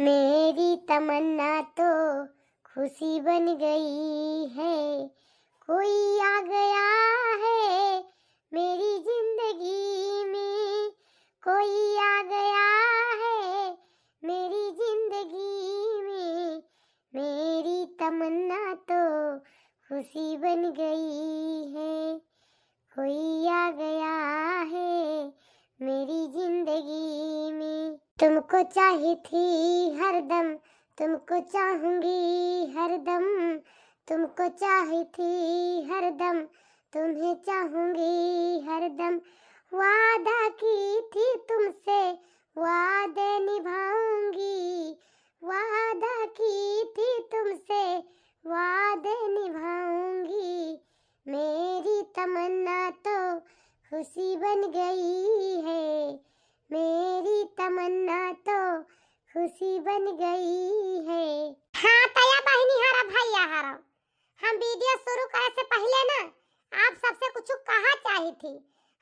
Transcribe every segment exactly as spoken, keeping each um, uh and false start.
मेरी तमन्ना तो खुशी बन गई है, कोई आ गया है मेरी जिंदगी में, कोई आ गया है मेरी जिंदगी में, मेरी तमन्ना तो खुशी बन गई है, कोई आ गया है मेरी जिंदगी में। तुमको चाही थी हरदम, तुमको चाहूंगी हरदम, तुमको चाही थी हरदम, तुम्हें चाहूंगी हरदम। वादा की थी तुमसे, वादे निभाऊंगी, वादा की थी तुमसे, वादे निभाऊंगी। मेरी तमन्ना तो खुशी बन गई है, मेरी तमन्ना तो खुशी बन गई है। हाँ, तया बहिनी हरा, भैया हरा, हम वीडियो शुरू करे से पहिले ना आप सबसे कुछ कहा चाही थी।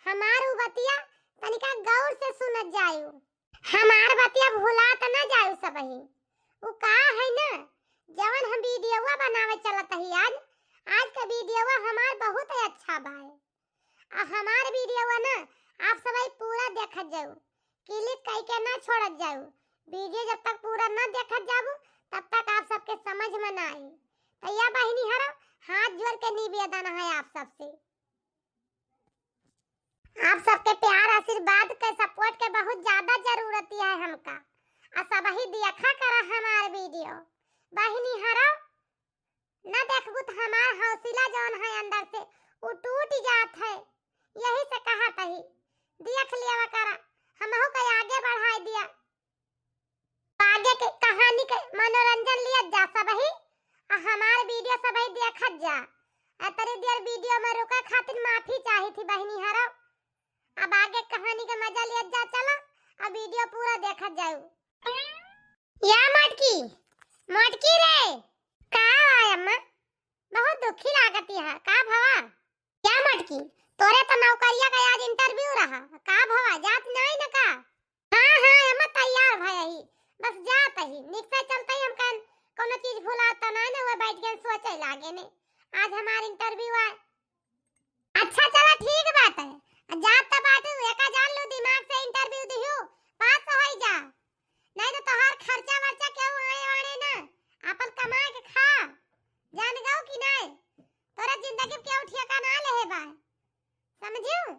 हमार उ बतिया तनिका गौर से सुनत जायु। हमार बतिया भुला त ना जायु सबही। उ का है ना, जवन हम वीडियोवा बनावे चलत ही आज, आज का वीडियोवा हमार बहुत अच्छा बाय। आ हमार वीडियोवा ना आप सबही पूरा देखत जाऊ, click कइके ना छोड़त जाऊ। वीडियो जब तक पूरा ना देखत जाबू तब तक आप सबके समझ में ना आई। तया बहिनी हरा, हाथ जोड़ के निवेदन है आप सबसे। आप सबके प्यार, आशीर्वाद के, support के बहुत ज्यादा जरूरत है हमका। आ सबही देखा करा हमार वीडियो। बहिनी हरा, न देखबू त हमार हौसला जौन है अंदर से उ टूट जात है। यही से कहत ही, देख लेवा करा, हमहू के आगे बढ़ाई दिया। आगे के कहानी के मनोरंजन लियत जा सबही, आ हमार वीडियो सबही देखत जा। आ तनी देर वीडियो में रुके खातिर माफी चाही थी बहिनी हरो। अब आगे कहानी के मजा लियत जा, चला अब वीडियो पूरा देखत जाऊ। या मोटकी, मोटकी रे। का है अम्मा? बहुत दुखी लागत है, का भवा? या मोटकी, तोरे तो नौकरिया का आज interview रहा, का भवा जात नहीं न का? हाँ, हाँ, अम्मा तैयार भया ही, बस जात ही, निक से चलते ही हम कहन, कोनो चीज भुला तो नहीं न हुए, बैठ गए सोचे लागे ने, आज हमार interview आए। अच्छा चला ठीक बात है, जात तो बाटू, एका जान लू दिमाग से interview दिहू, पास होई जा, नहीं तो तोहार खर्चा वर्चा केहू आए वाले ना, अपन कमाए के खा, जान गऊ कि नहीं, तोरा जिंदगी के केहू ठेका ना लेहे बा, समझियो?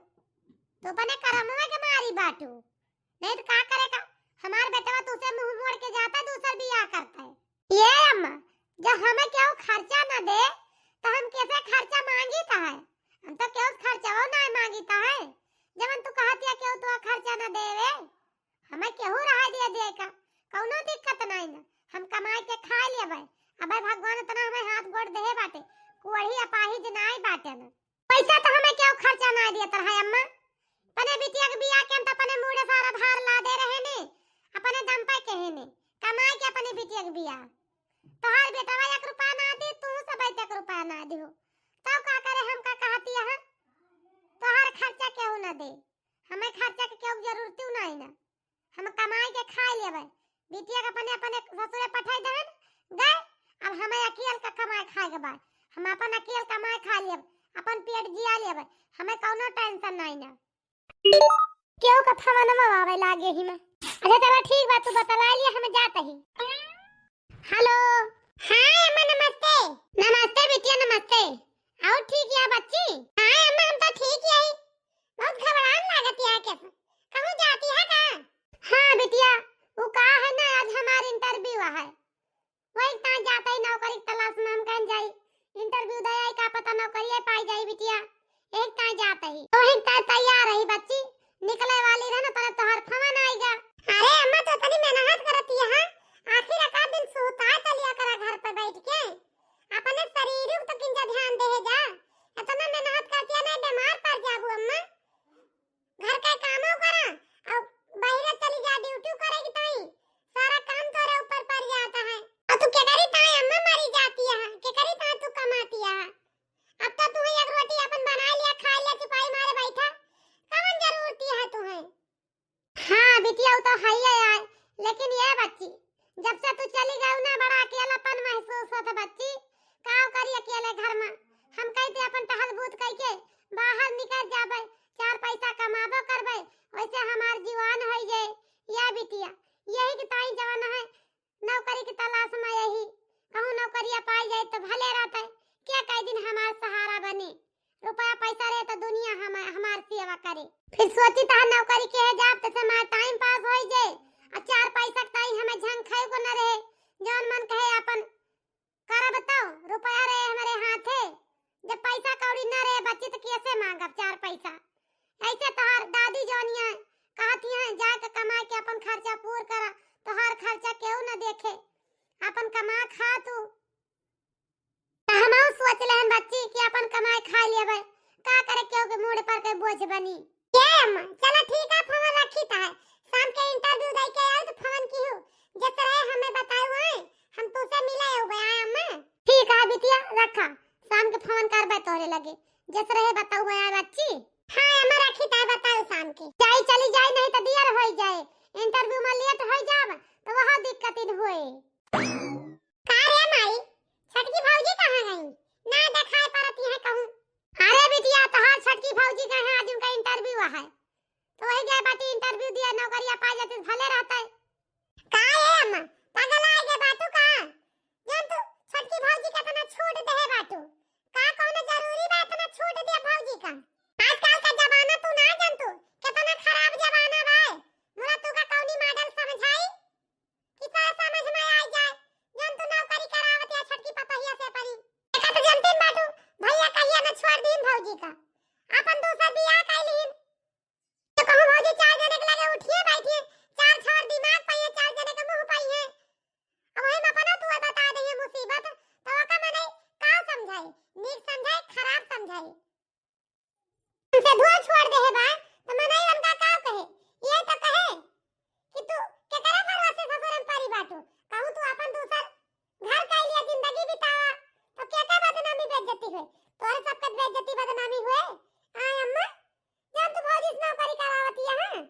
तू अपने करमवा के मारी बाटू, नहीं तो का करे का, हमार बेटवा तुसे मुंह मोड़ के जाता, दूसर बियाह करता है। ये अम्मा, जब हमें केहू खर्चा न दे, तो हम कैसे खर्चा मांगी ता है? हम तो केहू से खर्चा ना मांगी ता है, जवन तू कहत या केहू तो खर्चा न देवे, हमें केहू रहा दिया दे का, कौनो दिक्कत नहीं ना, हम कमाई के खा लेबे। अबे भगवान इतना हमें हाथ गोड़ देहे बाटे, कोढ़ी अपाहिज नाई बाटे ना। पैसा तो हमें केहू खर्चा ना दिया तरह अम्मा, अपने बिटिया के बियाह के हम तो अपने मुड़े सारा भार लादे रहे ने, अपने दम पे कहे ने, कमाई के अपने बिटिया के बियाह। तोहार बेटवा एक रुपया ना दे, तू सब एक रुपया ना दिहो, तब का करे, हम का कहती है, तोहार खर्चा केहू ना दे, हमें खर्चा के केहू जरूरत नहीं ना, हम कमाई के खा लेबे, बिटिया के अपने, अपने ससुरे पठाई देहन, गए, अब हमें अकेल का कमाई खाए के बाद, हम अपन अकेल कमाई खा लेब, अपन पेट जिया लेबे, हमें कौनो tension नहीं ना। केहू का फोनवा आवे लागे ही में। अच्छा चला ठीक बा, तू बतला लिया, हम जात ही। हेलो। हाँ अम्मा नमस्ते। नमस्ते बिटिया नमस्ते। और ठीक या बच्ची? हाँ अम्मा हम तो ठीक यही। बहुत घबरान लागत या कैसे? कहूँ जाती है का? हाँ बिटिया, वो का है ना आज हमार interview है। वही ताई जात ही नौकरी के तलाश में हम कहेन जाई, interview दे आई, का पता नौकरी पाई जाई बिटिया। एक ताई जात ही, वही ताई तैयार रही बच्ची, निकले वाली रहे ना, तोरे तोहर फोन आएगा। अरे अम्मा तो इतनी मेहनत करती है, आखिर एक आध दिन सुता तो लिया करा घर पे बैठ के, अपने शरीर को तो किंजा ध्यान दे जा, इतना मेहनत करती है नहीं बीमार पड़ जाबू अम्मा। घर का कामो करा और बाहर चली जा, ड्यूटी करे की ताई, सारा काम तोरे ऊपर पड़ जाता है। और तू केकरी ताई अम्मा मरी जाती है, केकरी ताई तू कमाती है? अब तो तू एक रोटी अपन बना लिया, खा लिया, चुपाई मारे बैठा, कौन जरूरत है तुम्हें? हाँ बिटिया, वो तो है ही यार, लेकिन ये बच्ची, जब से तू चली गयू ना, बड़ा अकेलापन महसूस होत बच्ची। काव करी अकेले घर मा? हम कहित अपन टहल बूत कइके बाहर निकल जाबे, चार पैसा कमाबो करबे, वैसे हमार जीवन होइ जाए। या बिटिया, यही के ताई जवन है नौकरी के तलाश मा यही, कहूँ नौकरिया पाइ जाए तो भले रहते। के कई दिन हमार सहारा बने, रुपया पैसा रहे तो दुनिया हम, हमार सेवा करे। फिर सोचित है नौकरी के है जाब, तो हमार टाइम पास होइ जाए, और चार पैसा के ताई हमें झंखई को न रहे, जौन मन कहे अपन करब तो रुपया रहे हमरे हाथे। जब पैसा कौड़ी न रहे बच्ची तो कैसे मांगब चार पैसा? ऐसे तोहार दादी जौनिया कहती हैं, जाके कमाए के अपन खर्चा पूर करा, तोहार खर्चा केहू न देखे, अपन कमा खा तू। तो हमहू सोच लेहन बच्ची कि अपन कमाए खा लेबे, का करे केहू के मूड़ पर के बोझ बनी। ए अम्मा, चला ठीक है, फोन रखी त है, शाम के इंटरव्यू दे के आए तो फोन की हूँ, जस रहे हमें बताऊ है, हम तुसे मिले हो गया अम्मा। ठीक है बिटिया, रखा, शाम के फोन करबे तोरे लगे, जस रहे बताऊ है बच्ची। हाँ अम्मा, रखी त है, बताऊ शाम के। जाई चली जाई, नहीं तो दियर होइ जाए, इंटरव्यू में लेट होइ जाब तो वह दिक्कतिन होए। का रे माई, छोटकी भौजी कहाँ गई? ना देखाई पड़ती है कहूँ। अरे बिटिया, तोहार छोटकी भौजी गए हैं, आज उनका इंटरव्यू है, तो वही गए बाटी इंटरव्यू दिया, नौकरिया पा जाती तो भले रहता है। का ए अम्मा, पागल आ गए बाटू का? जान तू छोटकी भौजी का इतना छूट दे बाटू, का कौनो जरूरी बा इतना छूट दे भौजी का? आजकल का जमाना तू ना जान तू, कितना खराब जमाना बा। मुला तू का कौनी मॉडल समझाई? कि सारा समझ में आ जाए, जौन तू नौकरी करावत या छोटकी पतोहिया से परी। देखा तो जनतीन बाटू, भैया कहिया न छोड़ दीन भौजी का, अपन दूसर बियाह कर लीन। तो कहूँ भौजी चार जने के लगे उठिए बैठिए, चार छोर दिमाग पाइए, चार जने के मुँह पाइए। अब वही में अपना तू बता दे ये मुसीबत, तो ओका मने का समझाई, नीक समझाई, खराब समझाई। हमसे धुआं छोड़ दे है बा, तो मनई उनका का कहे? ये तो कहे कि तू केकरा भरोसे ससुर में परी बाटू? कहूँ तू अपन दूसर घर का लिए जिंदगी बितावा, तो केकर बदनामी बेइज्जती हुए? तोरे सबके बेइज्जती बदनामी हुए? आय अम्मा, जौन तू भौजी से नौकरी करावती है, हाँ?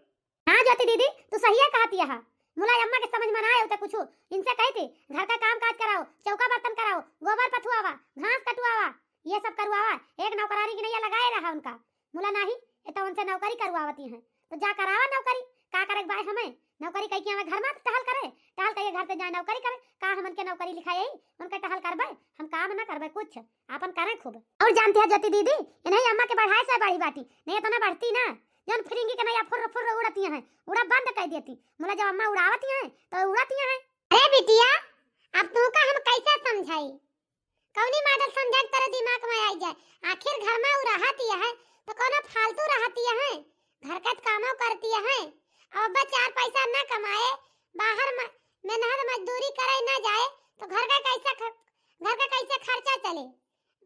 हाँ ज्योति दीदी, तू सहिया कहती है। मुला अम्मा के समझ में ना आए तो कुछ इनसे कहती, घर का काम काज कराओ, चौका बर्तन कराओ, गोबर पथुआवा, घास कटुआवा, ये सब करवावा। एक नौकरानी की नैया लगाए रहा उनका। मुला नाही, ये तो उनसे नौकरी करवावती हैं, तो जा करावा नौकरी। का करे के बाय हमें? नौकरी कई के हमें घर में टहल करे, टहल कई घर से जाए नौकरी करे। का हमन के नौकरी लिखाई, उनके टहल करबे? हम काम ना करबे कुछ, आपन करें खूब। और जानती है ज्योति दीदी, इन्हें अम्मा के बढ़ाए से बढ़ी बाटी, नहीं इतना बढ़ती ना। जौन फिरिंगी के नैया फुर्र फुर्र उड़ती हैं, उड़ा बंद कर देती। मुला जब अम्मा उड़ावती हैं, तो उड़ती हैं। अरे बिटिया, अब तुमका हम कैसे समझाई? कौनी मॉडल समझाई तोरे दिमाग में आई जाए? आखिर घर में उ रहती है, तो कौनो फालतू रहती है? घर का कामो करती है। अब बस चार पैसा ना कमाए, बाहर म-, मेहनत मजदूरी करे ना जाए, तो घर का कैसे ख-, घर का कैसे खर्चा चले?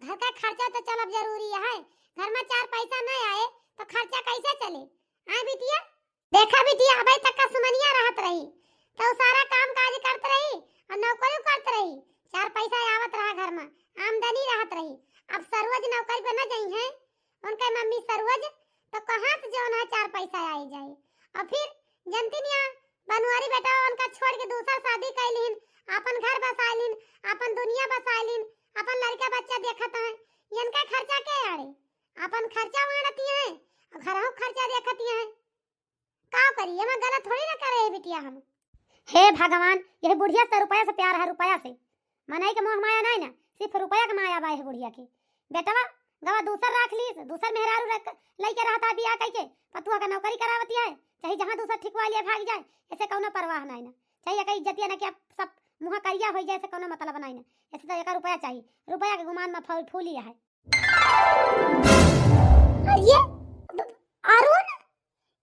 घर का खर्चा तो चलब जरूरी है। घर में चार पैसा ना आए, तो खर्चा कैसे चले? हाँ बिटिया, देखा बिटिया, अबे तक का सुमनिया रहत रही, तो सारा काम काज करत रही और नौकरी करत रही, चार पैसा आवत रहा घर में, आमदनी रहत रही। अब सरोज नौकरी पे न जाई हैं, उनके मम्मी सरोज, तो कहाँ से जौन है चार पैसा आई जाए? और फिर जनती निया बनवारी बेटा उनका छोड़ के दूसर शादी कैलिन, अपन घर बसाइलिन, अपन दुनिया बसाइलिन, अपन लड़का बच्चा देखत हैं, इनका खर्चा के आड़े? अपन खर्चा वाड़ती हैं, और घरहू खर्चा देखती हैं। का करी, एमा गलत थोड़ी ना करे है बिटिया हम। हे भगवान, यह बुढ़िया से रुपया से प्यार है, रुपया से। मनई के मोह माया नहीं ना, सिर्फ रुपया के माया बा यह बुढ़िया के। बेटवा गवा दूसर रख लीस, दूसर मेहरारू रख, लइके रहता बियाह कइके, पतुआ का नौकरी करावती है, चाहे जहाँ दूसर ठिकवा लिए भाग जाए, ऐसे कौनो परवाह नहीं ना। चाहे एकर इज्जतिया ना कि अब सब मुँह करिया हो जाए, ऐसे कौनो मतलब नहीं ना। ऐसे तो एक रुपया चाहिए, रुपया के गुमान में फूल, फूल ही है। अरे, अरुण,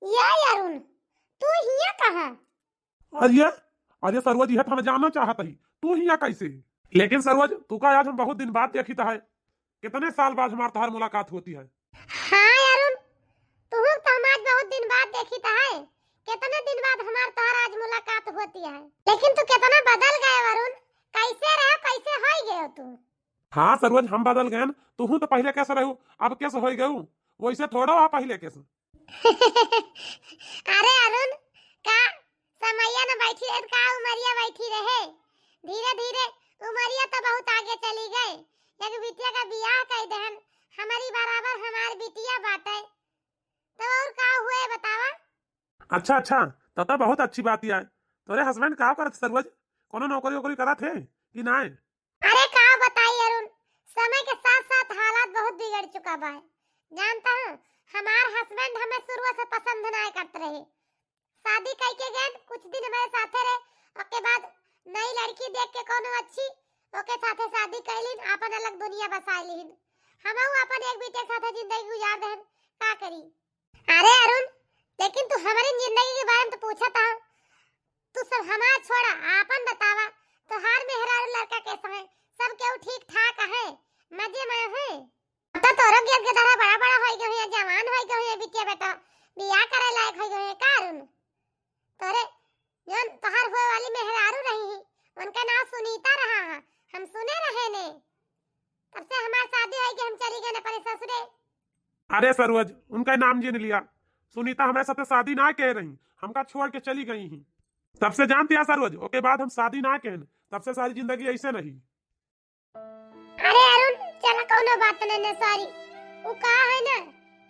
ये अरुण, तू हियां कहाँ? अरे, अरे सरोज, यह तो हम जानना चाहत ही, तू हियां कैसे? लेकिन सरोज, तू का आज हम बहुत दिन बाद देखी है, कितने साल बाद हमार तोहार मुलाकात होती है। हाँ अरुण, तू तो हम आज बहुत दिन बाद देखी है, कितने दिन बाद हमार तोहार आज मुलाकात होती है। लेकिन तू कितना बदल गए अरुण, कैसे रहे, कैसे हो गए तू? हाँ सरोज, हम बदल गए, तू तो पहले कैसे रहू, अब कैसे हो गयू, वैसे थोड़ा आ पहले कैसे। अरे अरुण, का समइया न बैठी रहे, का उमरिया बैठी रहे। धीरे धीरे उमरिया तो बहुत आगे चली गए। एक बिटिया का बियाह कइ देहन, हमरी बराबर हमार बिटिया बाटे। तो और का हुए बतावा? अच्छा, अच्छा, तब तो बहुत अच्छी बात ही आए। तोरे husband का करत सरुआ जी? कोनो नौकरी वोकरी करत है कि नाय? अरे का बताई अरुण, समय के साथ साथ हालात बहुत बिगड़ चुका बा। जानता हूँ, हमार husband हमें शुरू से पसंद ना करत रहे। शादी कई के गए, कुछ दिन हमारे साथे रहे, ओके बाद नई लड़की देख के कोनो अच्छी, ओके साथे शादी कैलिन, आपन अलग दुनिया बसाए लिहिन। हमहू आपन एक बेटे के साथे जिंदगी गुजार देहन, का करी? अरे अरुण, लेकिन तू हमारी जिंदगी के बारे में तो पूछा था। तू सब हमार छोड़ा, आपन बतावा, तोहार मेहरारू लड़का कैसा है? सब केहू ठीक ठाक है, मजे में है? अब तो तोरो गेल के तरह बड़ा बड़ा होई गए हैं, जवान होई गए हैं, बिटिया बेटा बियाह करे लायक होई गए हैं का अरुण? तोरे जौन तोहार हुए वाली मेहरारू रही है, उनका नाम सुनीता रहा है, हम सुने रहे ने। तब से हमार शादी होई कि हम चली गए अपने ससुरे। अरे सरोज, उनका नाम जिन लिया। सुनीता हमारे साथे शादी ना कह रही, हमका छोड़ के चली गई ही। तब से जानती है सरोज, ओके बाद हम शादी ना कहन, तब से सारी जिंदगी ऐसे रही। अरे अरुण, चला कौनो बात नहीं ने, sorry। वो का है ना,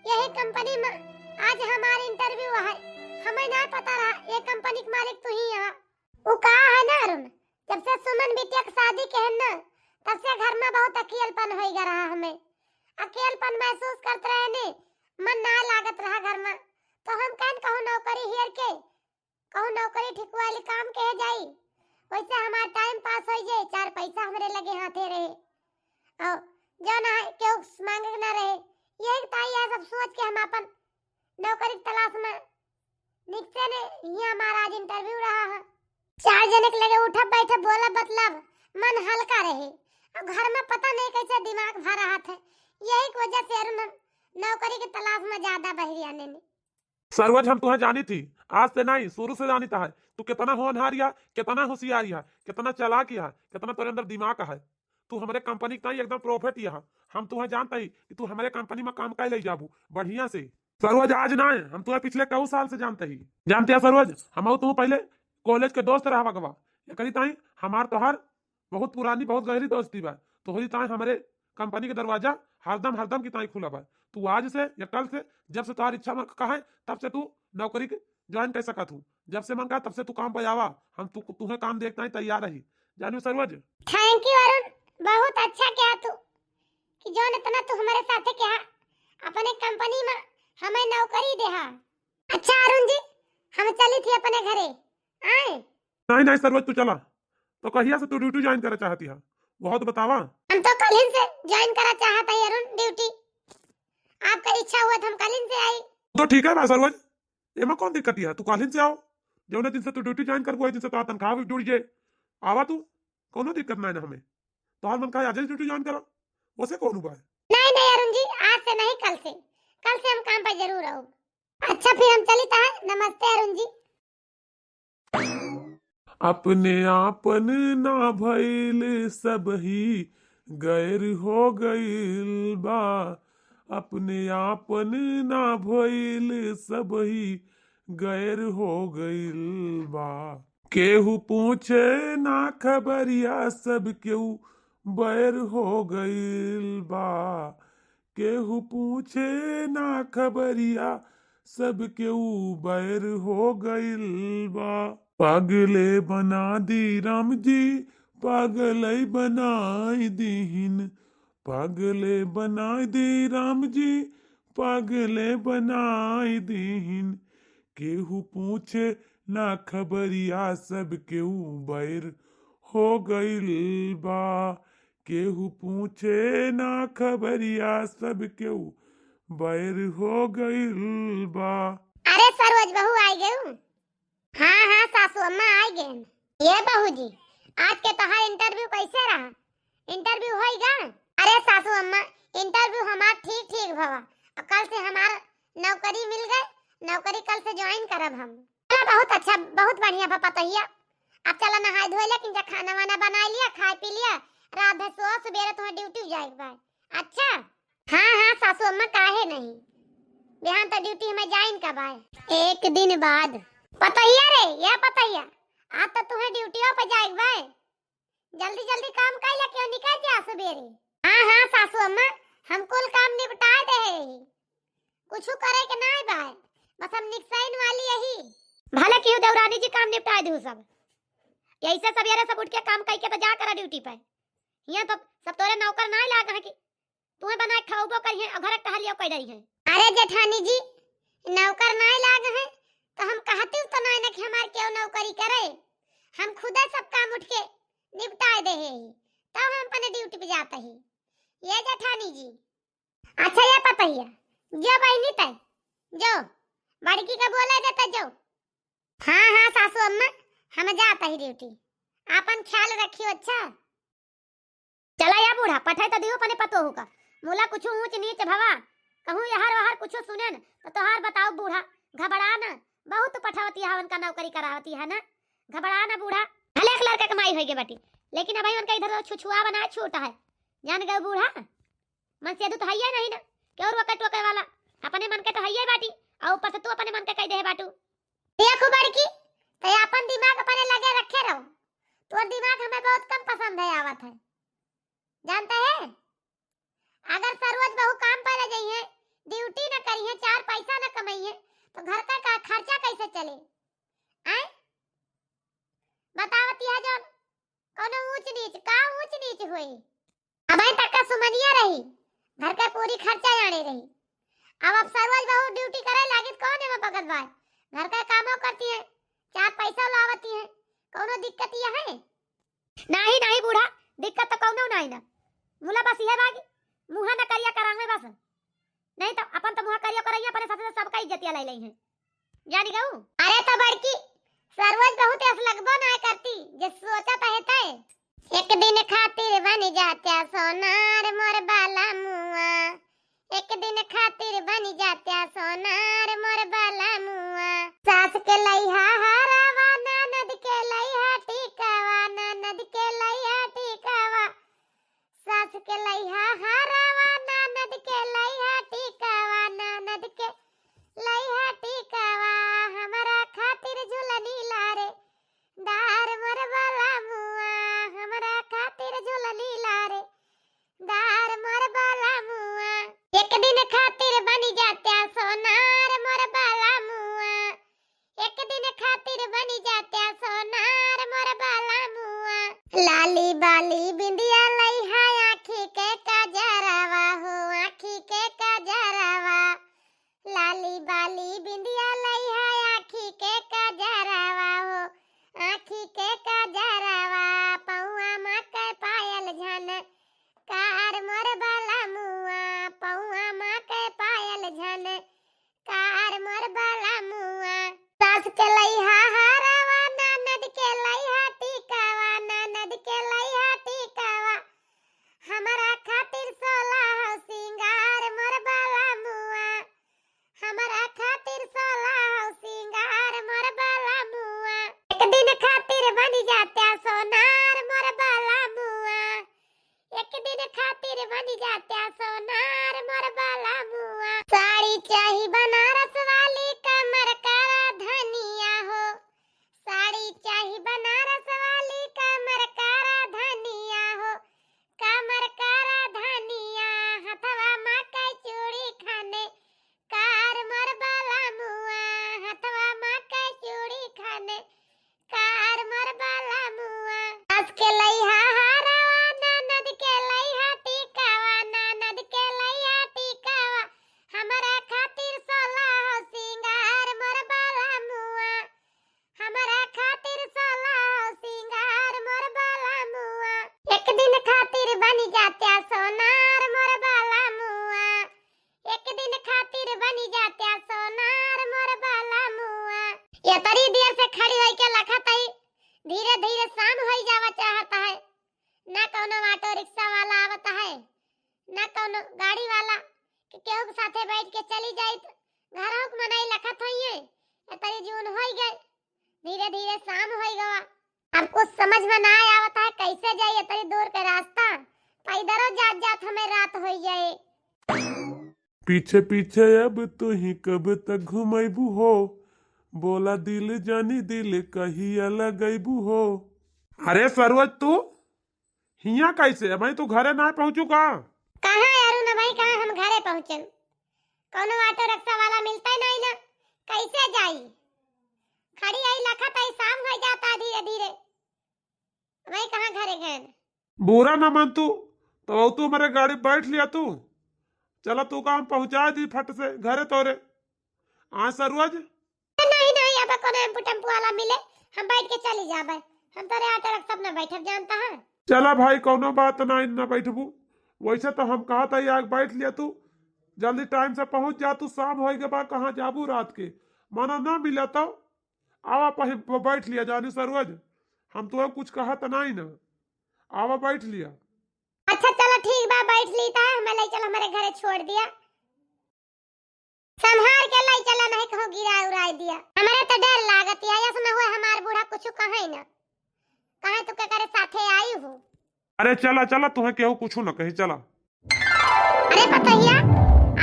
यही कंपनी में आज हमार interview है, हमें ना पता रहा ये कंपनी के मालिक तू ही यहाँ। वो का है ना अरुण, जब से सुमन बिटिया के शादी के है ना, तब से घर में बहुत अकेलपन होई गा रहा हमें। अकेलपन महसूस करत रहे ने, मन ना लागत रहा घर में। तो हम कहन कहूँ नौकरी हेर के, कहूँ नौकरी ठिकवाली काम के जाई, वैसे हमार time pass होई जाई, चार पैसा हमरे लगे हाथे रहे। और जो ना है, केहू से मांगे के ना रहे। यही ताई है सब सोच के हम अपन नौकरी के तलाश में निकसे ने, यहाँ हमारा आज interview रहा है। चार जने के लगे उठब बैठब बोलब बतलब मन हल्का रहे। अब घर में पता नहीं कैसे दिमाग भर रहा था, यही की वजह से अरुण हम नौकरी के तलाश में ज्यादा बहरी आने ने। सरोज, हम तुहे जानी थी, आज से नहीं, शुरू से जानी था। तू कितना होनहार या, कितना होशियार या, कितना चालाक या, कितना तोरे अंदर दिमाग है। तू हमरे कंपनी का एकदम perfect या। हम तुहे जानते ही कि तू हमरे कंपनी में काम कर ले जाबू बढ़िया से। सरोज, आज ना है, हम तुहे पिछले कऊ साल से जानते ही। जानते हैं सरोज, हम तू पहले कॉलेज के दोस्त रहा गवा, एकरी ताई हमार तोहार बहुत पुरानी, बहुत गहरी दोस्ती बा। तोहरी ताई हमरे कंपनी के दरवाजा हरदम, हरदम की ताई खुला बा। तू आज से या कल से, जब से तोहार इच्छा मन कहे, तब से तू नौकरी के ज्वाइन कर सकत हूँ। जब से मन कहा, तब से तू काम पे आवा। हम तू, तुहे काम देख ताई तैयार रही। जानू सरोज। Thank you अरुण, बहुत अच्छा किया तू कि जौन इतना तू हमारे साथे किया, अपने कंपनी में हमें नौकरी देहा। अच्छा अरुण जी, हम चली थी अपने घरे, आए? नहीं, नहीं सरोज, तू चला। तो कहिया से तू ड्यूटी ज्वाइन करे चाहती है, बहुत बतावा। हम तो कल ही से ज्वाइन करा चाहत है अरुण ड्यूटी। आपका इच्छा हुआ तो हम कल ही से आई। तो ठीक है बा सरोज, एमा कौन दिक्कत है, तू कल ही से आओ। जौने दिन से तू ड्यूटी ज्वाइन करबो, वही दिन से तोहार तनख्वाह भी जुड़ जाए। आवा तू, कोनो दिक्कत नहीं ना हमें। तोहार मन कहा आज ही ड्यूटी ज्वाइन करा, वैसे कौन हुआ है? नहीं, नहीं अरुण जी, आज से नहीं, कल से, कल से हम काम पर जरूर आओ। अच्छा फिर हम चली ता, नमस्ते अरुण जी। अपने आपन ना भइल, सबही गैर हो गइल बा। अपने आपन ना भइल, सबही गैर हो गइल बा। केहू पूछे ना खबरिया, सब केहू बैर हो गइल बा। केहू पूछे ना खबरिया, सब केहू बैर हो गइल बा। पागले बना दी राम जी, पागले बनाई दीहिन। पागले बनाई दी राम जी, पागले बनाई दीहिन। केहू पूछे ना खबरिया, सब केहू बैर हो गइल बा। केहू पूछे ना खबरिया, सब केहू बैर हो गइल बा। अरे सरोज बहू आई गयू? हाँ, हाँ, सासू अम्मा आई गए। ये बहू जी, आज के तोहार इंटरव्यू कैसे रहा? इंटरव्यू होई गा? अरे सासू अम्मा, इंटरव्यू हमार ठीक ठीक भवा। अब कल से हमार नौकरी मिल गए, नौकरी कल से ज्वाइन करब हम। चला, बहुत अच्छा, बहुत बढ़िया बा पतोहिया। अब चला नहाए धोए ले, किंजा खाना वाना बनाए लिया, खाए पी लिया, रात भर सोआ, सुबेरे तुम्हें ड्यूटी जाए के बा। अच्छा? हाँ, हाँ, सासू अम्मा, काहे नहीं? बिहान तो ड्यूटी हमें ज्वाइन का बाय। एक दिन बाद। पतहिया रे, या पतहिया, आज तो तुहे ड्यूटियो पे जाए के बा। जल्दी जल्दी काम कर ले, क्यों निकल जा सुबेरे। हाँ हाँ सासू अम्मा, हम कुल काम निपटाए दे ही, कुछ करे के नाई बाय, बस हम निकसाइन वाली यही। भले की देवरानी जी काम निपटाए दू सब, यही से सवेरे सब उठ के काम कई के तो जा करा ड्यूटी पे। यहाँ तो सब तोरे नौकर नाई लाग है कि तुहे बनाए खाउबो करिहे और घर टहलियो कर रही है। अरे जेठानी जी, नौकर नाई लाग है तो हम कहती तो नाई ना कि हमार क्यों नौकरी करे, हम खुदे सब काम उठ के निपटाए दे ही, तब हम अपने ड्यूटी पे जाते ही। ये जेठानी जी। अच्छा ये पतहिया, जो बहनी तय, जो बड़की का बोले देता जो। हाँ हाँ सासू अम्मा, हम जाता ही ड्यूटी, आपन ख्याल रखियो। अच्छा चला या बूढ़ा, पठाई तो दियो अपने पतोहू का, मुला कुछ ऊंच नीच भवा, कहूँ यहर वहर कुछ सुने न तो तोहार बताओ बूढ़ा, घबरा न, बहुत पठावती है उनका नौकरी करावती है ना, घबरा न बूढ़ा। भले एक लड़का के माई होई गे बाटी, लेकिन अब उनका इधर छुछुआ बनाए छूट है, जान गए बूढ़ा। मन से तो हइये नहीं ना, केहू रोके टोके वाला, अपने मन के तो हइये बाटी, और ऊपर से तू अपने मन के कह दे बाटू। देखो बड़की, तो अपन दिमाग अपने लगे रखे रहो, तोर दिमाग हमें बहुत कम पसंद है आवत है, जानते हैं? अगर सरोज बहू काम पर जाइए, ड्यूटी न करिए, चार पैसा न कमाइए, तो घर का, का खर्चा कैसे चले? आए बतावती है जौन, कौनो ऊंच नीच का ऊंच नीच होई? अबे तक का सुमनिया रही, घर का पूरी खर्चा जाने रही। अब अब सरोज बहू ड्यूटी करे लागी तो कौन एमा बगत बाय? घर का कामो करती है, चार पैसा लावती है, कौनो दिक्कत ये है? नहीं नहीं बूढ़ा, दिक्कत तो कौनो नहीं ना, मुला बस यह बागी मुँह न करिया करावे बस, नहीं तो अपन तो मुँह करिया करैया अपने साथे सबका इज्जतिया ले लेई है। जानी गऊ। अरे तो बड़की, सरोज बहुत ऐस लगबो ना करती, जे सोचा तो है तय। एक दिन खातिर बन जात्या सोनार मोर बाला मुआ, एक दिन खातिर बन जात्या सोनार मोर बाला मुआ। सास के लइहा हरावा, ननद के लइहा टीकावा, ननद के लइहा टीकावा। सास के लइहा हरावा, ननद के लइहा टीकावा, ननद के लइहा टीकावा। हमरा खातिर झुलनी लारे दार मोर बाला मुआ, हमरा खातिर झुलनी लारे दार मोर बाला मुआ। एक दिन खातिर बन जात्या सोनार मोर बाला मुआ, एक दिन खातिर बन जात्या सोनार मोर बाला मुआ। लाली बाली बिंदिया लइहा, आँखी के काजरवा हो, आँखी के काजरवा। लाली बाली बिंदिया लइहा, आँखी के काजरवा हो, आँखी के काजरवा। पौआ मा के पायल झन कार मोर बाला मुआ, पौआ मा के पायल झन कार मोर बाला मुआ। सास के लइहा हरावा, ननद के लइहा टीकावा, ननद के लइहा टीकावा। हमरा खातिर सोलह सिंगार मोर बाला मुआ, हमरा खातिर सोलह सिंगार मोर बाला मुआ। एक दिन खातिर बन जात्या सोनार मोर बाला मुआ, एक दिन खातिर बन जात्या सोनार मोर बाला मुआ। साड़ी चाही बनारस वाली, कमर करा धनिया हो। साड़ी चाही बनारस वाली, कमर करा धनिया हो। कमर करा धनिया, हथवा मा के चूड़ी खाने कार मोर बाला मुआ, हथवा मा के चूड़ी खाने कार मोर बाला मुआ। सास के लइहा हरावा, ननद के लइहा टीकावा, ननद के लइहा टीकावा। हमरा खातिर सोलह सिंगार मोर बाला मुआ, हमरा खातिर सोलह सिंगार मोर बाला मुआ। एक दिन खातिर बन जात्या सोनार मोर बाला मुआ, एक दिन खातिर बन जात्या सोनार मोर बाला मुआ। ये तरी देर से खड़ी होई के लखत ही, धीरे धीरे शाम होई जावा चाहत है। ना कौनो ऑटो रिक्शा वाला आवत है, ना कौनो गाड़ी वाला कि केहू के साथे बैठ के चली जाइत। घरों के मनई लखत होइए, ये तरी जून होई गए, धीरे धीरे शाम होई गवा। अब कुछ समझ में ना आवत है, कैसे जाई इतनी दूर के रास्ता, पैदरो जात जात हमें रात होई जाए। पीछे पीछे अब तू ही कब तक घुमैबू हो, बोला दिल जानी दिल कहिया लगैबू हो। अरे सरोज, तू हियाँ कैसे? अबहीं तू घरे ना पहुँचू का? कहाँ अरुण, अबहीं कहाँ हम घरे पहुँचन? कौनो ऑटो रिक्शा वाला मिलते नहीं ना, कैसे जाई? खड़ी आई लखत आई, शाम हो जाता धीरे धीरे। अबहीं कहाँ घरे गए? बुरा ना मान तू, तो तू हमारे गाड़ी बैठ लिया तू। चला तू का हम पहुँचा दी फट से घरे तोरे। हाँ सरोज? नहीं, नहीं, अब कोनो टेम्पू टेम्पू वाला मिले, हम बैठ के चली जाबे। हम तोरे ऑटो रिक्शा में ना बैठब, जानता है। चला भाई, कौनो बात ना, ना बैठबू। वैसे तो हम कहा था, आग बैठ लिया तू, जल्दी टाइम से पहुँच जा तू, शाम होई के बा, कहाँ जाबू रात के? मना ना मिला तो आवा पहि-, ब-, बैठ लिया जानी सरोज, हम तो कुछ कहत नहीं ना, आवा बैठ लिया। अच्छा चला ठीक बा, बैठ ली ता, हमें ले चल हमारे घरे छोड़ दिया। संभार के लाई चला, नहीं कहूँ गिरा उराई दिया। हमरे तो डर लागत या, यस न हुए हमार बूढ़ा कुछ कहे न, कहे तू के करे साथे आई हूँ। अरे चला चला, तुम्हें केहू कुछ न कही, चला। अरे पतोहिया,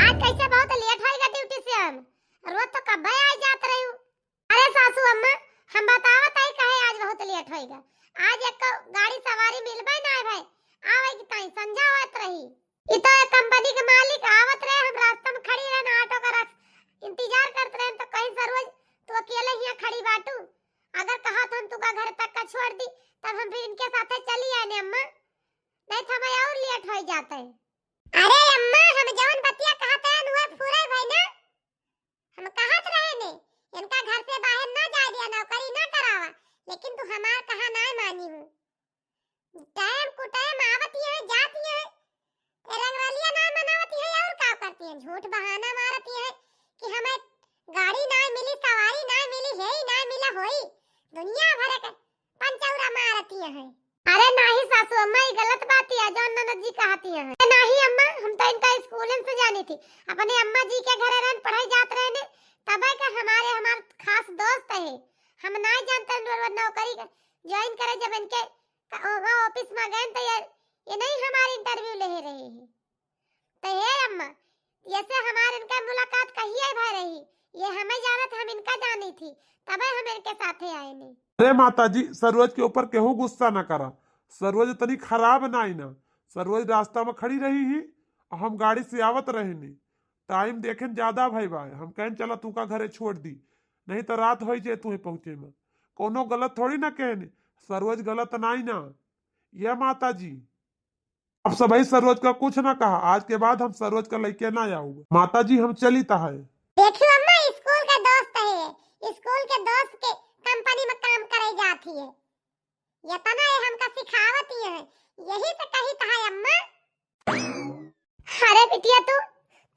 आज कैसे बहुत लेट होइगा ड्यूटी से हम? रोज तो कब्बे आ जात रही हूँ। अरे सासू अम्मा, हम बतावत आई काहे आज बहुत लेट होइगा। आज एक गाड़ी सवारी मिलबे ना भाई, आवे की ताई संझा होत रही। ई तो एक कंपनी के मालिक आवत रहे, हम रास्ता में खड़ी रहन, ऑटो का रस-, इंतजार करत रहन, तो कहीं सरोज तू अकेले हियाँ खड़ी बाटू, अगर कहा तो हम तुका घर तक का छोड़ दी, तब हम फिर इनके साथे चली आने अम्मा, नहीं तो हमें और लेट हो जाते। अरे अम्मा, हम जवन बतिया कहत रहन उहे पूरे भई ना, हम कहत रहे ने, इनका घर से बाहर ना जाए दिया, नौकरी ना करावा, लेकिन तू हमार कहा ना मानी हूँ। टाइम कुटाइम आवती है, जाती है, रंगरलिया ना मनावती है और का करती है? झूठ बहाना मारती है कि हमें गाड़ी ना मिली, सवारी ना मिली, हे ही ना मिला होई, दुनिया भर के पंचौरा मारती है। अरे नाही सासू अम्मा, ये गलत बात है, जौन ननद जी कहती हैं। अरे नाही अम्मा, हम तो इनका स्कूलन से जानी थी, अपने अम्मा जी के घरे रहन पढ़ाई जात रहे ने, तबे का हमारे, हमार खास दोस्त है। हम ना जानते हैं, नौकरी ज्वाइन करे जब इनके का-, ओगा ऑफिस में गए तो ये, ये नहीं हमारे इंटरव्यू ले रहे हैं। तो हे अम्मा, ये से हमार इनका मुलाकात कहिए भय रही, ये हमें जानत, हम इनका जानी थी, तबे हम इनके साथे आए नहीं। अरे माता जी, सरोज के ऊपर केहू गुस्सा ना करा। सरोज इतनी खराब ना आई ना। सरोज रास्ता में खड़ी रही ही और हम गाड़ी से आवत रहे नहीं। टाइम देखेन ज्यादा भई बा, हम कहन चला तू का घरे छोड़ दी, नहीं तो रात होई जाए तुहे पहुँचे में। कोनो गलत थोड़ी ना कहने, सरोज गलत नाई ना। ये माता जी, अब सबही सरोज का कुछ ना कहा, आज के बाद हम सरोज का लइके ना आऊब। माता जी, हम चली ता है। देखियो अम्मा, स्कूल के दोस्त है, स्कूल के दोस्त के कंपनी में काम करे जाती है। ये तना ये हमका सिखावत ही है, यही से कही ता है अम्मा। अरे बिटिया, तू,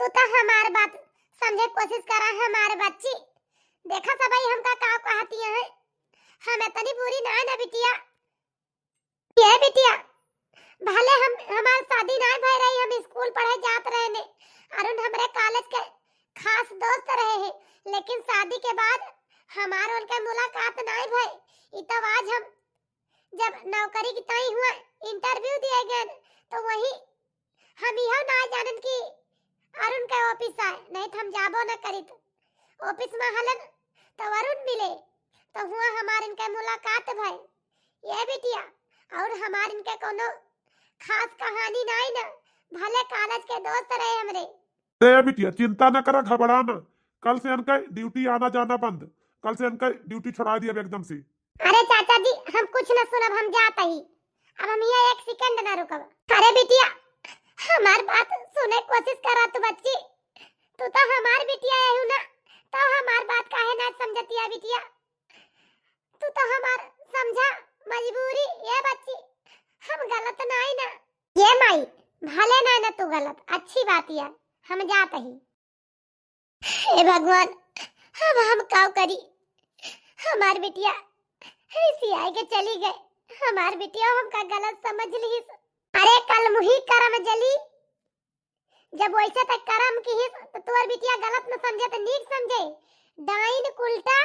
तू तो हमार बात समझे कोशिश करा, हमार बच्ची। देखा सबही हमका का कहती है, हम इतनी बुरी ना है ना बिटिया। ये बिटिया, भले हम, हमार शादी ना भय रही, हम स्कूल पढ़े जात रहे ने, अरुण हमरे कॉलेज के खास दोस्त रहे हैं, लेकिन शादी के बाद हमार उनके मुलाकात ना भय। ई तब आज हम जब नौकरी की तय हुआ, इंटरव्यू दिए गए, तो वही हम यह ना जानन कि अरुण के ऑफिस आए, नहीं तो हम जाबो न करित। ऑफिस में हलन तो अरुण मिले, तो हुआ हमार इनके मुलाकात भय। ये बिटिया, और हमार इनके कोनो खास कहानी नाई ना, भले कॉलेज के दोस्त रहे हमरे। अरे बिटिया, चिंता न करा, घबरा ना। कल से इनका ड्यूटी आना जाना बंद, कल से इनका ड्यूटी छोड़ा दिया एकदम से। अरे चाचा जी, हम कुछ न सुनब, हम जात ही। अब हम यहाँ एक सेकंड न रुकब। अरे बिटिया, हमार बात सुने कोशिश करा तू बच्ची। तू तो हमार बिटिया है ना, तो हमार बात काहे ना समझतिया बिटिया? तू तो हमार समझा मजबूरी। ये बच्ची, हम गलत नाई ना। ये माई, भले ना ना तू गलत, अच्छी बात है, हम जात ही। हे भगवान, अब हम काव करी? हमार बिटिया ऐसी आए के चली गए, हमार बिटिया हमका गलत समझ लीस। अरे कलमुही करम जली, जब वैसे तक करम किहिस तो तोर बिटिया गलत न समझे तो नीक समझे। डाइन कुलटा।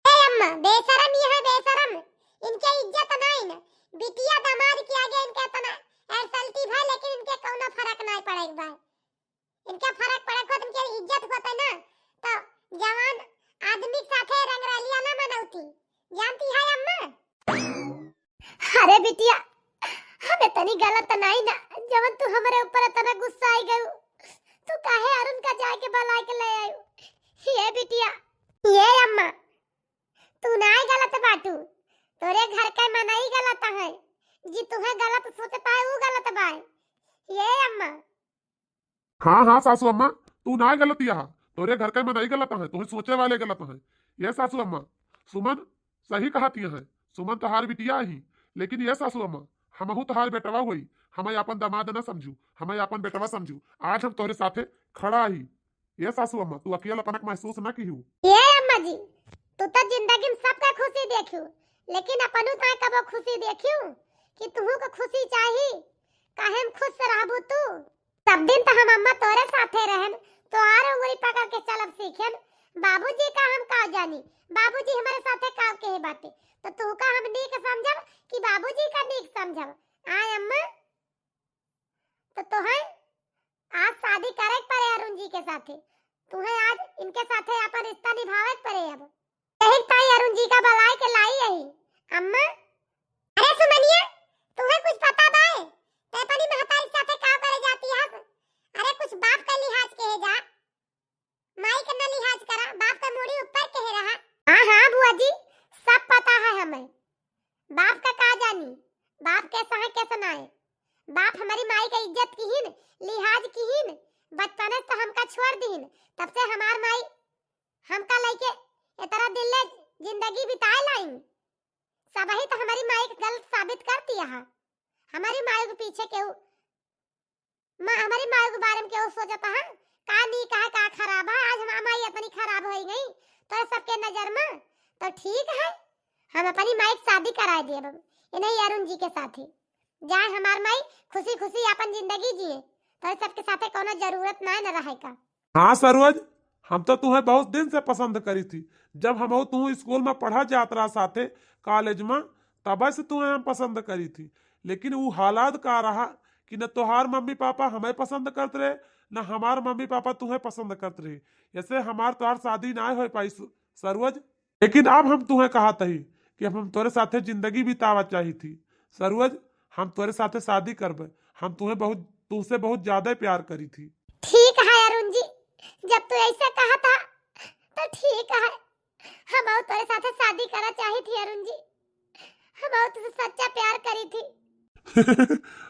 ए अम्मा, बेशरम ये है बेशरम, इनके इज्जत नाई न। बिटिया दामाद के आगे इनके इतना एरसल्टी भय, लेकिन इनके कौनो फर्क नाई पड़े के बा। इनके फर्क पड़े खुद इनके इज्जत होते ना, तो जवान आदमी के साथे रंग हम इतनी गलत नाई ना, जवन तू हमरे ऊपर इतना गुस्सा आई गयू। तू काहे अरुण का जाके बलाय के ले आयू? ये बिटिया, ये अम्मा, तू नाई गलत बाटू, तोरे घर के मनई गलत है। जी तुहे गलत सोचता है, ऊ गलत बाय। ये अम्मा। हाँ, हाँ, सासू अम्मा, तू नाई गलत यहा, तोरे घर के मनई गलत है, तुहे सोचे वाले गलत है। ये सासू अम्मा, सुमन सही कहती है, सुमन तोहार बिटिया ही, लेकिन ये सासू अम्मा, हमहू तोहार बेटवा होई, हमें आपन दामाद न समझू, हमें आपन बेटवा समझू। आज हम तोरे साथे खड़ा ही। ये सासू अम्मा, तू अकेलापनक महसूस न किहू। ये अम्मा जी, तू तो जिंदगी में सबका खुशी देखियो, लेकिन अपनू ताई कबो खुशी देखियो कि तुहू को खुशी चाही? काहे में खुश रहबू तू? सब दिन तो हम अम्मा तोरे साथे रहन, तोहार उंगली पकड़ के चलब सीखेन। बाबूजी का हम का जानी, बाबूजी हमारे साथे का कहे बाटे, तो तू का हम नीक समझब कि बाबूजी का नीक समझब? आय अम्मा, तो तोहे आज शादी करे के पड़े अरुण जी के साथे। तुहे आज इनके साथे अपन रिश्ता निभावे के पड़े। अब यही ताई अरुण जी का बलाई के लाई यही। अम्मा। अरे सुमनिया, तुहे कुछ पता बाय? ते अपनी महतारी के साथे का करे जाती है? अरे कुछ बाप का लिहाज के है जा। माई के न लिहाज करा, बाप का मूड़ी ऊपर के है रहा। हाँ, हाँ बुआ जी, सब पता है हमें। बाप का का जानी, बाप कैसा है, कैसा ना है। बाप हमारी माई का इज्जत किहिन, लिहाज किहिन, बचपने से तो हमका छोड़ दिहिन, तब से हमार माई हमका लेके ए तरह दिल ले जिंदगी बिताए लाइन। सबही तो हमारी माई के गलत साबित कर दिया है। हमारी माई के पीछे केहू, माँ, हमारी माई के बारे में केहू सोचता है? का नीक है, का खराब है? आज हमार माई इतनी खराब हो गई तो सबके नजर में, तो ठीक है, हम अपनी माई की शादी कराए दिए अब इन्हें अरुण जी के साथ ही। जाए हमार माई खुशी खुशी अपन जिंदगी जिए, तो सबके साथे कोनो जरूरत ना न रहे का। हाँ सरोज, हम तो तुहे बहुत दिन से पसंद करी थी। जब हम तू स्कूल में पढ़ा जात रहा साथे, कॉलेज में, तब से तुहे हम पसंद करी थी। लेकिन ऊ हालात का रहा कि न तोहार मम्मी पापा हमें पसंद करत रहे, न हमार मम्मी पापा तुहे पसंद करत रहे। ऐसे हमार तोहार शादी ना हो पाई सु-, सरोज। लेकिन अब हम तुहे कहत ही कि हम तोरे साथे जिंदगी बितावा चाही थी। सरोज, हम तोरे साथे शादी करबे। हम तुहे बहुत, तुहसे बहुत ज्यादा प्यार करी थी। ठीक है अरुण जी, जब तू ऐसे कहा था तो ठीक है, हम और तोरे साथे शादी करा चाही थी अरुण जी, हम और तुझसे सच्चा प्यार करी थी।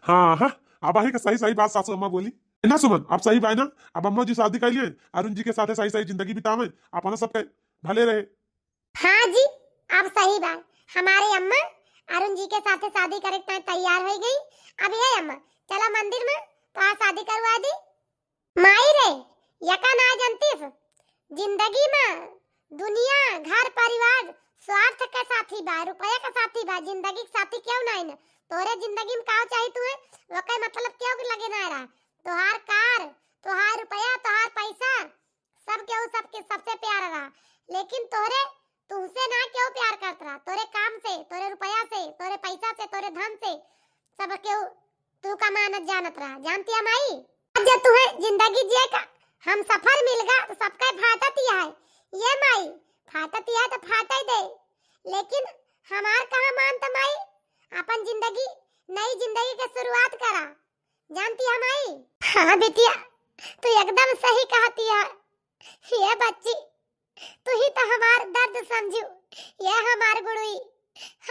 हाँ, हाँ, अब आही का सही सही बात सासू अम्मा बोली। ना सुमन, अब सही बाय ना, अब अम्मा जी शादी कर लिए, अरुण जी के साथे सही सही जिंदगी बितावे, अपना सबके भले रहे। हाँ जी, अब सही बाय, हमारे अम्मा अरुण जी के साथे शादी करे के तैयार हो गई। अब ये अम्मा, चला मंदिर में तो आज शादी करवा दी। माई रे, यका ना जानतीस, जिंदगी में दुनिया, घर परिवार स्वार्थ के साथी बा, रुपया के साथी बा, जिंदगी के साथी केहू ना है। तोरे जिंदगी में का चाही तुहे, वके मतलब केहू के लगे ना रहा। तोहार कार, तोहार रुपया, तोहार पैसा, सब केहू सबके, सबसे प्यार रहा, लेकिन तोहरे, तुहसे ना केहू प्यार करत रहा। तोरे काम से, तोरे रुपया से, तोरे पैसा से, तोरे धन से सब केहू तू का मानत जानत रहा। जानती है माई, आज जो तुहे जिंदगी जिए का हम सफर मिल गा तो सबका फाटत ही है। ये माई, फाटत ही है तो फाटे दे, लेकिन हमार कहाँ मानत माई, अपन जिंदगी, नई जिंदगी के शुरुआत करा। जानती है माई? हाँ बिटिया, तू एकदम सही कहती है। ये बच्ची, तू ही तो हमार दर्द समझू, ये हमार गुड़ुई,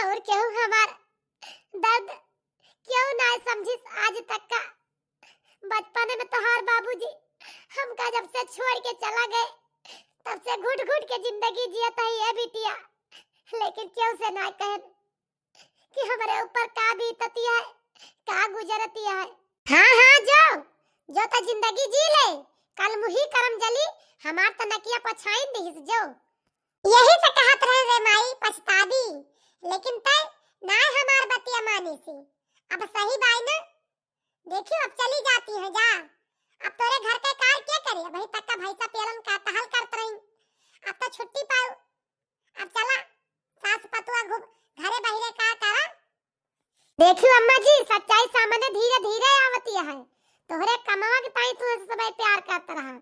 और केहू हमार दर्द केहू ना समझिस आज तक का। बचपन में तोहार बाबूजी हमका जब से छोड़ के चला गए, तब से घुट घुट के जिंदगी जियत है ये बिटिया, लेकिन केहू से ना कहन कि हमरे ऊपर का बीतती है, का गुजरती है। हाँ, हाँ, जो, जो तो जिंदगी जी ले, कल मुही करम जली, हमार तो नकिया पछाइन दिहिस जो। यही से कहत रहे रे माई पछताबी, लेकिन तय ना हमार बतिया मानी सी। अब सही बाय ना, देखियो अब चली जाती है जा। अब तोरे घर के कार के करे, वही तक का भैंसा पेलन का टहल करत रही, अब तो छुट्टी पाऊ। अब चला, सास पतुआ घूम घरे बहिरे का करा। देखियो अम्मा जी, सच्चाई सामने धीरे धीरे आवती है। तोहरे कमवा के ताई तुहसे सबे प्यार करत रहा,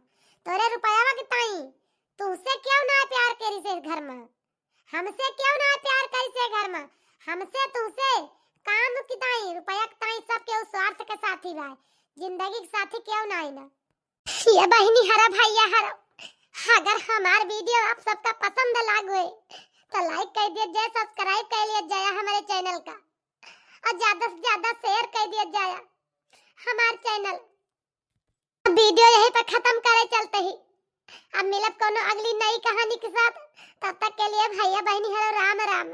तोहरे रुपयावा के ताई तुहसे केहू ना प्यार करी से घर में, हमसे केहू ना प्यार करी से घर में, हमसे तुहसे काम की ताई, रुपया के ताई के साथी भाई, जिंदगी के साथी केहू नाही ना। ये बहिनी हरा भैया हरा, अगर हमार वीडियो आप सबका पसंद लाग होए तो लाइक कर दिया जाए, सब्सक्राइब कर लिया जाए हमारे चैनल का, और ज्यादा से ज्यादा शेयर कर दिया जाए हमार चैनल। वीडियो यहीं पर खत्म करे चलते ही, अब मिलब कोनो अगली नई कहानी के साथ। तब तक के लिए भैया बहिनी हरा राम राम।